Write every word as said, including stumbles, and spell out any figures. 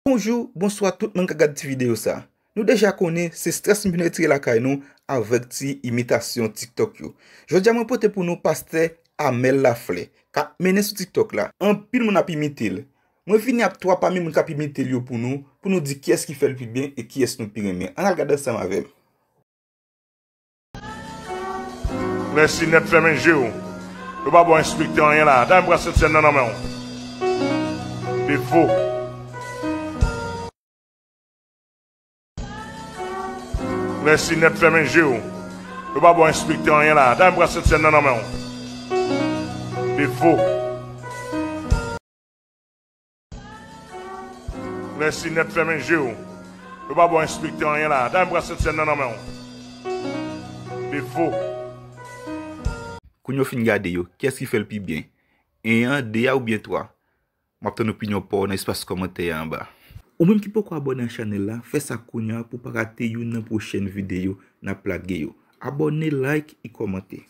Bonjou, bonswa tout moun k ap gad ti videyo sa. Nou deja konnen se strès nou vin retire lakay nou avèk ti imitasyon TikTok yo. Jodi a mwen pote pou nou pastè Amel Laflè k ap mennen sou TikTok la. Anpil moun ap imite l. Mwen vini ak twa pami moun k ap imite l yo pou nou, pou nou di kiyès ki fè l pi byen e kiyès nou pi renmen. Ann al gade ansanm avè m. Klèsi nèt, fèmen je w. Yo pa ba w enspektè anyen la. Dayè m pral sèt sèn nan nan men w. Defo. Klèsi nèt, fèmen je w. Yo pa ba w enspektè anyen la. Dayè m pral sèt sèn nan nan men w. Defo. Klèsi nèt, fèmen je w. Yo pa ba w enspektè anyen la. Dayè m pral sèt sèn nan nan men w. Defo. Kounye w fin gade yo, kiyès ki fè l pi byen? En an, de a oubyen twa? M ap tann opinyon pa w nan espas kòmantè a anba. Ou menm ki poko abòne ak chanèl la, fè sa kounye a pou w pa rate youn nan pwochèn videyo n ap lage yo. Abòne, like e kòmante.